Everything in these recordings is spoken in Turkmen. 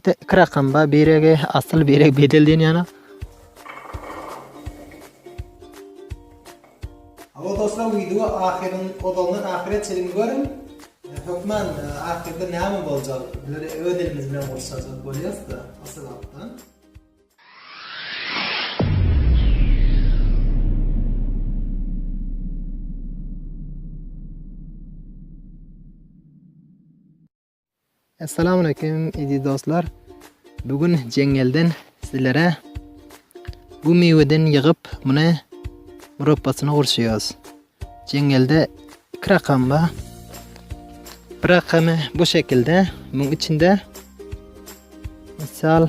Ikide iki rakam bar. Biregi asyl, biregi bedel diýen ýaly. Hawa dostlar wideo ahyryn ozalyndan ahyra çenli görüň. Hökman ahyrda näme boljak bizler öz elimiz bilen gurşajak bolýas-da o sebäpden. Essalamu aleýkum eziz dostlar. Bu gün jeňňelden sizlere bu miweden ýygyp muny murapbasyny gurşaýarys. Jeňňelde iki rakam bar. Bir rakamy bu şekilde, muň içinde misal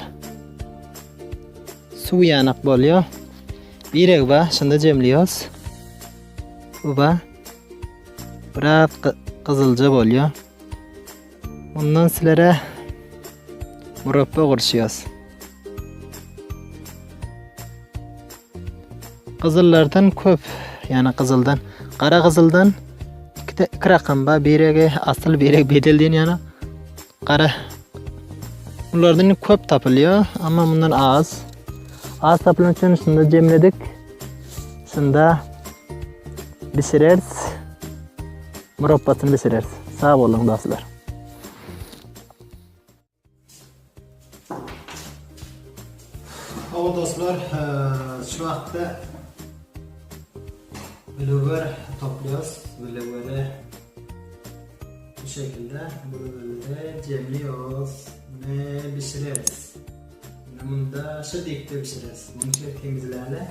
suw ýanak bolýar. Biregi bar, şunda jemliýos. Bu bar. Biraz gyzylja bolýar. Mundan sizlere murapba gurşýas. Gyzyllardan köp, ýani gyzyldan, gara gyzyldan iki, iki rakam bar. Biregi asyl, biregi bedel diýen ýaly. Gara Bunlardan köp tapylýar, amma mundan az. Az tapylan üçin şunda jemledik. Şunda bişireris. Murapbasyny bişireris. Sag boluň dostlar. Hawa dostlar, şu wagtda blueberry toplaýarys. Blueberry bu şekilde blueberry jemliyoruz. Bunu bişireris. Bunu bunda şu dikde bişireris. Bunu şöyle temizläli.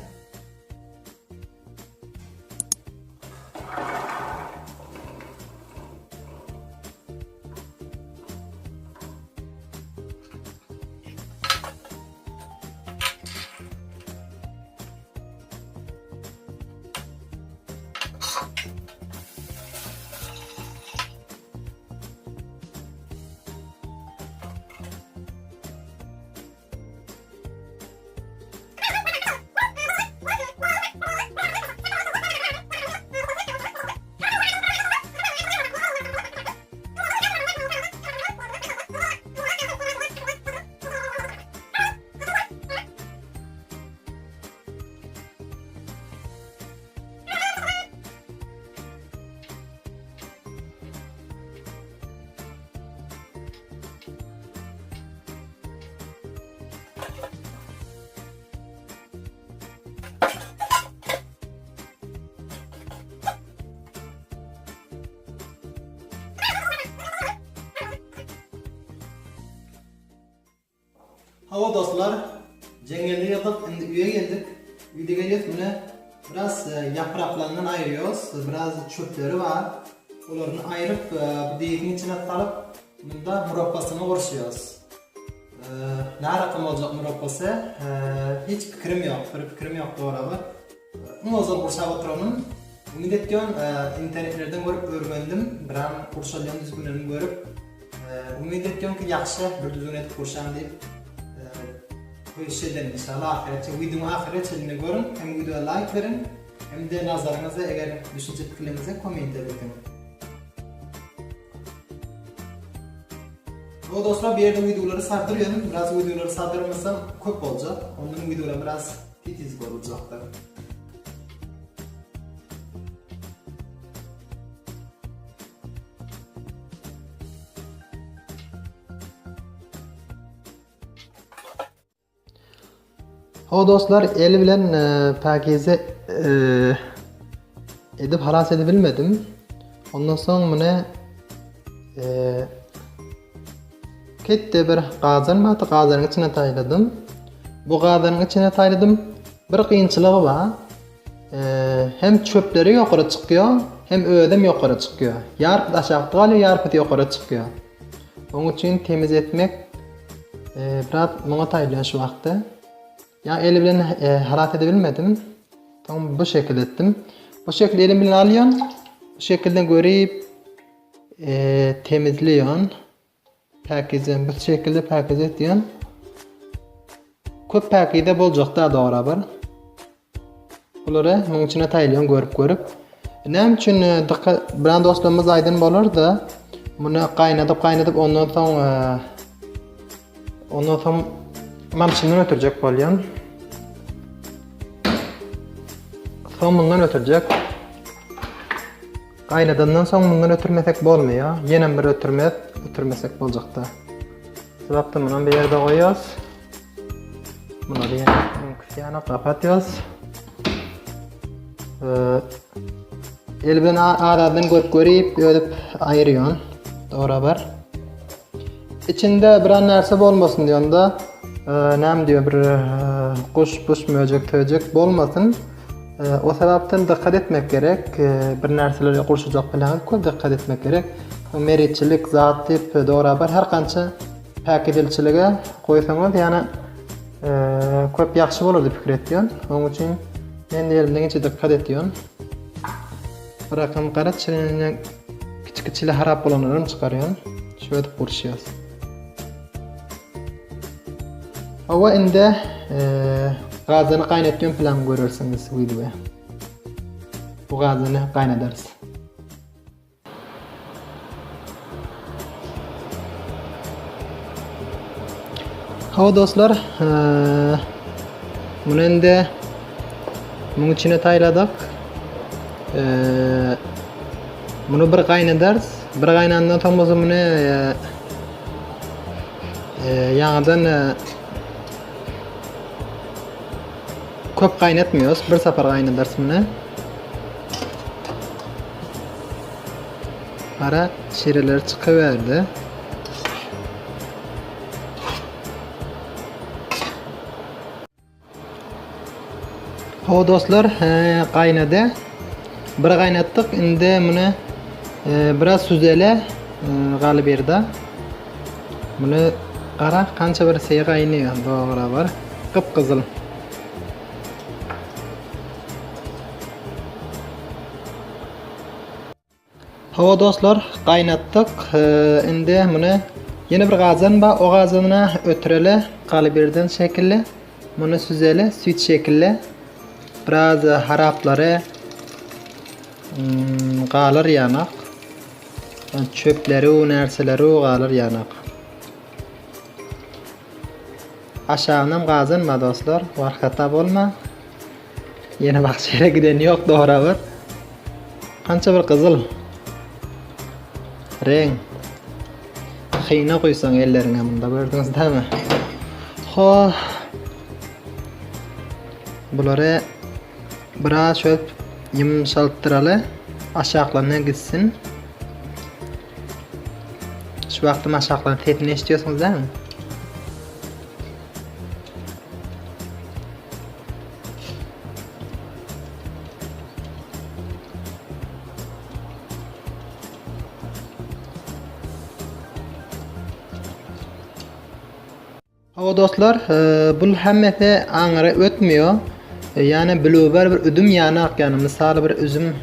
Hawa dostlar, jeňňelde ýatyp indi öýe geldik. Öýde gelýäs muny biraz e, ýapraklaryndan aýyrýarys. Biraz çöpleri bar. Olaryny aýryp e, bu degiň içine salyp, munda murapbasyny gurşaýarys. Nä rakam boljak murapbasy? Hiç pikirim ýok, bir pikirim ýok dogry. Iň ozal gurşap oturanym umyt etýän internetlerden görüp öwrendim. Biram gurşalýan düzgünlerini görüp umyt etýän ki ýagşy bir düzgün edip gurşan diýip köşiş ederin inşallah ahyretçe wideonyň ahyryna çenli görüň hem wideoa laýk beriň hem-de nazaryňyzy eger düşünje pikirleriňizi kommentde bildiriň. O dostlar bir ýerde wideolary sardyrýan, biraz wideolary sardyrmasam köp boljak. Ondan wideolar biraz titiz boljakdyr. Hawa dostlar el bilen e, pakize e, edip halas edebilmedim. Ondan soň muny e, ketde bir gazan bardy, gazanyň içine taýladym. Bu gazanyň içine taýladym. Bir kynçylygy bar. E, hem çöpleri ýokary çykýar, hem özem ýokary çykýar. Ýarpysy aşakda galýar, ýarpysy ýokary çykýar. Onuň üçin temiz etmek e, biraz muňa taýlaýan şu wagtda. Ýa eli bilen e, halas edebilmedim. Soň bu şekilde etdim. Bu şekilde elim bilen alýan. Bu şekilde görüp e, temizleýän. Päkize bu şekilde päkize etýän. Köp päkize boljak da dogry bir. Bulary muň içine taýlaýan görüp görüp. Näme üçin e, dykka bilen dostlarymyz aýdan bolar da muny gaýnadyp gaýnadyp ondan soň e, Ondan soň mamçyndan ötürjek bolýan. Soň mundan ötürjek. Gaýnadandan soň mundan ötürmesek bolmaýar. Ýenem bir ötürmez, ötürmesek boljakda. Sebäpden munam bir ýerde goýýas. Munary ýene öňküsi ýaly gapatýas. El bilen az-azdan görüp görüp özüp aýyrýan. Dogry bar. Içinde birer närse bolmasyn diýende, näme diýýär bir guş, buş, möjek, töjek bolmasyn. O sebäpden dykgat etmek gerek. Bir närseleri gurşajak bilen köp dykgat etmek gerek. Meritçilik zat diýip dogry bar. Her gança päkidilçilige goýsaňyz, ýani köp ýagşy bolar diýip pikir etýän. Onuň üçin men elimden gelişe dykgat etýän. Birakam gara çirenine kiçi-kiçili harap bolanlaryny çykarýan. Şöyle edip gurşýas. Hawa indi gazany gaýnatýan plan görersiňiz wideo. Bu gazany gaýnadarys. Hawa dostlar, muny indi muň içine taýladyk. Muny bir gaýnadarys. Bir gaýnandan soň bolsa muny ýaňadan köp gaýnatmıyoruz. Bir sapar gaýnadarys muny. Gara şireler çykyberdi. Hawa dostlar, gaýnady. Bir gaýnatdyk. Indi muny biraz süzele galyberdi. Muny gara kança bir seýe gaýnaýar. Dogra bar. Gyp-gyzyl. Hawa dostlar, gaýnatdyk. Indi muny ýene bir gazan bar. O gazanyna ötüreli, galybirden şekilli. Muny süzeli, süýt şekilli. Biraz haraplary hmm, galar ýanak. Çöpleri, närseleri galar ýanak. Aşagynam gazan bar dostlar. Warhata bolma. Ýene bagçaya giden ýok dogry bir. Kança bir gyzyl. Reň. Hyna guýsaň elleriňe munda gördüňiz dämi? Ho. Bulary biraz şöyle ýumşaltdyraly. Aşaklaryna gitsin. Şu wagtym aşaklaryň sesini eşidýärsiňiz dämi? Hawa dostlar, e, bul hemmesi aňyra ötmüyor. E, ýani blueberry bir üzüm ýanak, ýani mysaly bir üzüm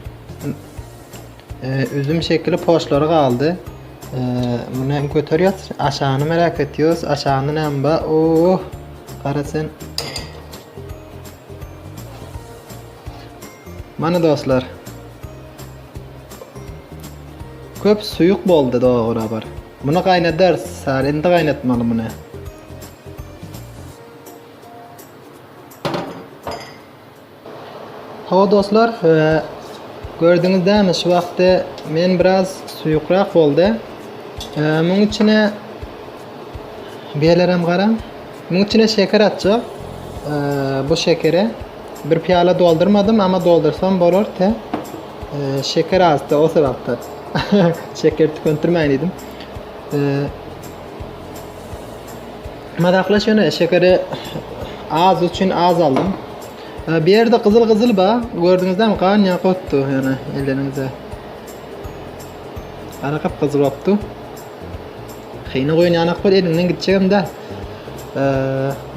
e, üzüm şekili poşlary galdy. E, muny göterýäs, aşagyny merak etýäs. Aşagynda näme bar? Oh, gara sen. Mana dostlar. Köp suýuk boldy dogry bir. Muny gaýnadarys, sar indi gaýnatmaly muny. Hawa dostlar, e, gördüňiz dämi şu wagtda men biraz suýukrak boldy. E, muň içine bir garaň. Muň içine şeker atjak. E, bu şekeri bir piýala doldurmadym, ama doldursam bolar te. E, şeker azdy o sebäpden. Şeker tükentirmäýin diýdim. E, Mazaklaş ýöne şekeri az üçin az aldym. Bir ýerde gyzyl gyzyl ba, gördüňizdämi gan ýa gotdy ýöne elleriňize. Gara gyp gyzyl bolupdy. Hyna goýun ýanak bir eliňden gitjegem däl.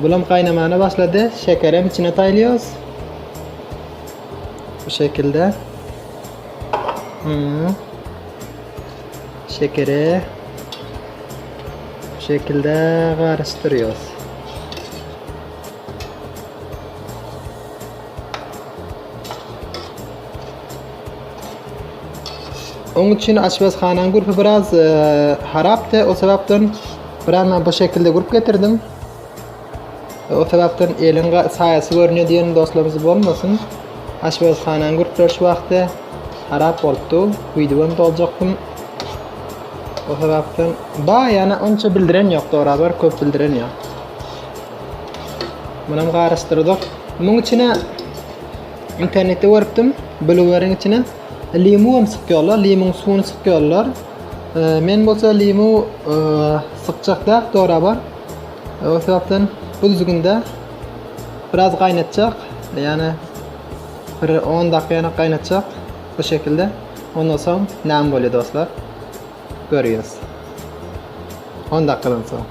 Bulam gaýnamana başlady. Şekerem içine taýlaýarys. Bu şekilde. Hmm. Şekeri bu şekilde garyşdyrýarys. Oň üçin aşpezhananyň gürpi biraz e, harapdy. O sebäpden Biraz men bu şekilde gurup getirdim. O sebäpden eliň saýasy görünýär diýen dostlarymyz bolmasyn. Aşpezhananyň gurplary şu wagtda harap bolupdy. Wideom doljakdym. O sebäpden ba ýana onça bildiren ýok dorabar köp bildiren ýok. Munam garyşdyrdyk. Muň içine internetde görüpdim. Blueberryň içine limu hem sykýarlar, limuň suwuny sykýarlar. Men bolsa limu sykjak däl dorabar. O sebäpden bu düzgünde biraz gaýnatjak. Ýani bir 10 dakika ýana gaýnatjak bu şekilde. Ondan soň näme bolýar dostlar? Görýäs. 10 dakikadan soň.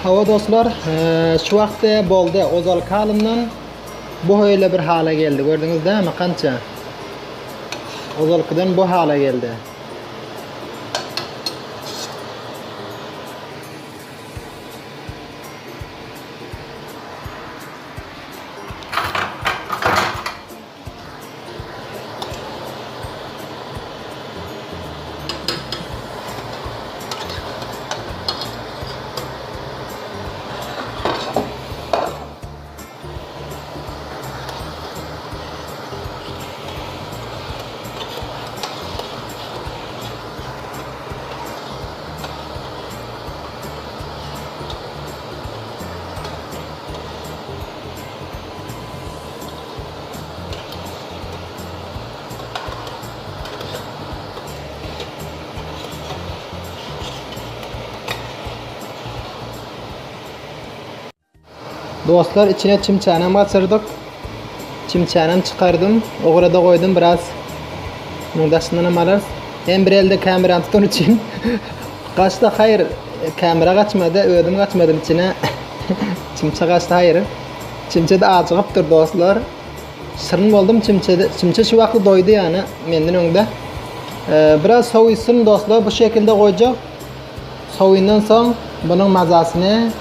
Hawa dostlar, şu wagtda boldy. Ozalky halyndan bu öýle bir hala geldi. Gördüňiz dämi kança? Ozalkydan bu hala geldi. Dostlar içine çimçänem gaçyrdyk. Çimçänem çykardym. Ograda goýdum biraz. Muň daşyndanam alarys. Hem bir elde kamerany tutan üçin. Gaçdy haýyr. Kamera gaçmady, özüm gaçmadym içine. Çimçe gaçdy haýyr. Çimçe-de ajygypdyr dostlar. Şirin boldum çimçe çimçe şu wagtly doýdy ýany menden öňde. Biraz sowysyn dostlar bu şekilde goýjak. Sowyndan soň bunuň mazasyny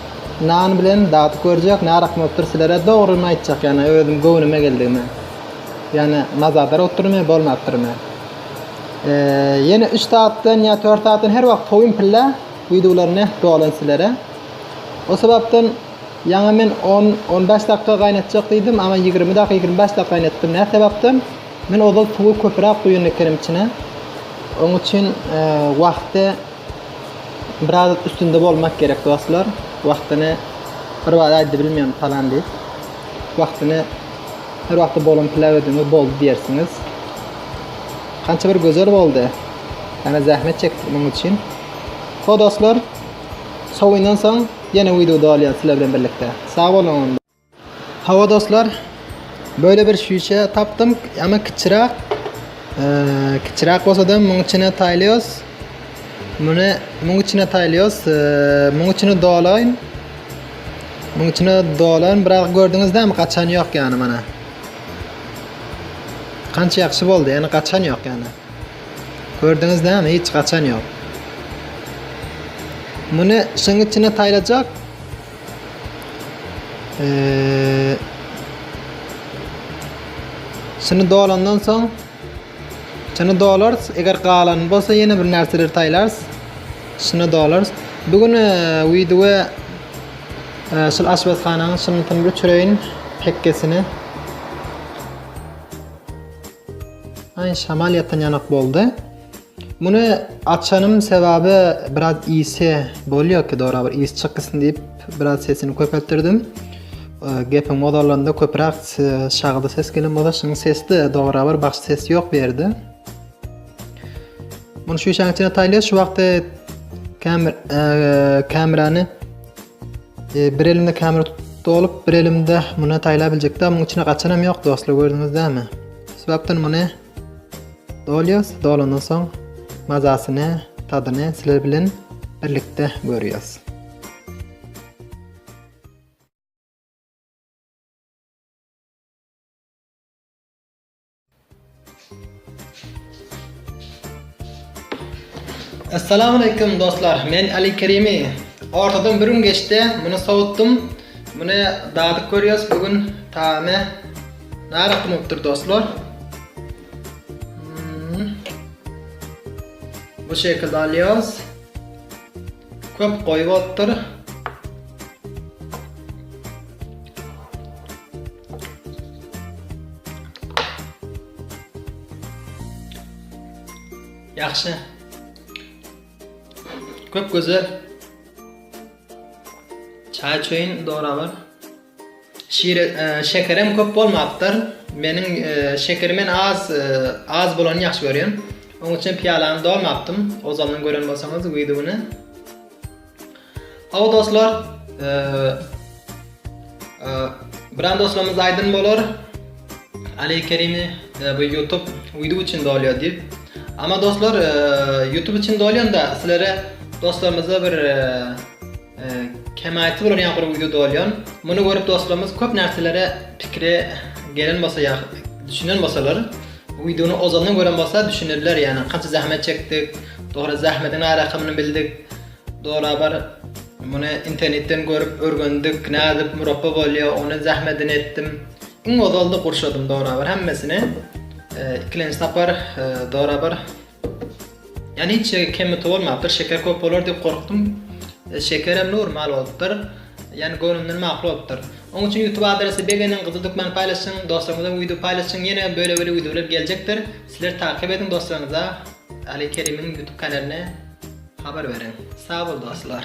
nan bilen dadyp görjek. Närak bolupdyr sizlere dogrymy aýtjak ýany özüm göwnüme geldigimi. Ýany mazadar bolupdyrmy bolmapdyrmy. Ýene 3 sagatdan ýa 4 sagatdan her wagt sowyn pille wideolaryny dolan sizlere. O sebäpden Ýaňy men on, on bäş dakika gaýnatjak diýdim, amma 20 dakika, 25 dakika gaýnatdym. Nä sebäpden? Men ozal suwy köpräk guýan ekenim içine. Oň üçin wagty biraz üstünde bolmak gerek dostlar. Wagtyny bir bada aýdyp bilmeýän palan diýip. Wagtyny her wagtda bolan pilaw ediňiz boldy diýersiňiz. Kança bir gözel boldy. Ýa zähmet çekdik muň üçin. Ho dostlar, sowyndan soň Ýene wideoda bolýas sizler bilen birlikde. Sag boluň onda. Hawa dostlar. Böyle bir şüşe tapdym. Ama kiçiräk. Ee, kiçiräk bolsa da muň içine taýlaýos. Muny muň içine taýlaýos. Ee, muň içine dolaýyn. Muň içine dolaýyn. Biraz gördüňiz dämi? Gaçan ýok ýany mana. Kança ýagşy boldy. Ýani gaçan ýok ýani. Gördüňiz dämi? Hiç gaçan ýok. Muny şuň içine taýlajak. Ee, şuny dolandan soň şuny dolarys. Eger galan bolsa ýene bir närseler taýlarys. Şuny dolarys. Bugün e, video e, şul aşpezhananyň şunusyny bir çüreýin pekgesini. Aý şamal ýatan ýanak boldy. Muny açanym sebäbi biraz isi bolýar ki dora bir is çykysyn diýip biraz sesini köpeltdirdim. Gepiň ozalanda köpräk şagda ses gelen bolsa şunuň sesi de dogry bir baş ses ýok bu ýerde. Muny şu işäň içine taýlaýas şu wagtda kamer kamerany Bir elimde kamera dolup, bir elimde muny taýlap biljekde, muň içine gaçanam ýok dostlar, gördüňiz dämi? Sebäpden muny dolýas, dolandan soň. Mazasyny, tadyny sizler bilen birlikde görýäs. Assalamu aleýkum dostlar. Men Ali Kerimi. Ortadan bir gün geçdi. Muny sowutdym. Muny dadyp görýäs. Bu gün tagamy narakym bolupdyr dostlar. Hmm. Bu şekilde alýarys. Köp goýy bolupdyr. Ýagşy. Köp gözel. Çaý üçin dogry Şire e, şekerem köp bolmapdyr. Meniň e, şekeri men az e, az bolany ýagşy görýän. Onuň üçin piýalany dolmapdym. Ozaldan gören bolsaňyz wideony. Hawa dostlar, e, e, biran dostlarymyz aýdyn bolar. Ali Kerimi e, bu YouTube video üçin dolýar diýip. Ama dostlar, e, YouTube üçin dolýanda sizlere dostlarymyza bir e, Kemaýetli bolan ýa bir video dolýan. Muny görüp dostlarymyz köp närselere pikire gelen bolsa ýa düşünen bolsalar, bu videony ozaldan gören bolsa düşünerler ýani kança zähmet çekdik, dogry zähmetiň arakamyny bildik, dorabar muny internetden görüp örgendik, nädip murapba bolýa, ony zähmetini etdim. Iň ozalda gurşadym dorabar hemmesini. Ikilenji sapar dorabar Ýani hiç kemiti bolmapdyr, şeker köp bolar diýip gorkdum. E, şekerem normal bolupdyr. Ýani göwnümden makul bolupdyr. Onuň üçin YouTube adresi begeniň, gyzyl dükmany paýlaşyň, dostlaryňyza wideo paýlaşyň. Ýene böyle-böyle wideolar geljekdir. Sizler takyp ediň dostlaryňyza Ali Kerimiň YouTube kanalyny habar beriň. Sag bol dostlar.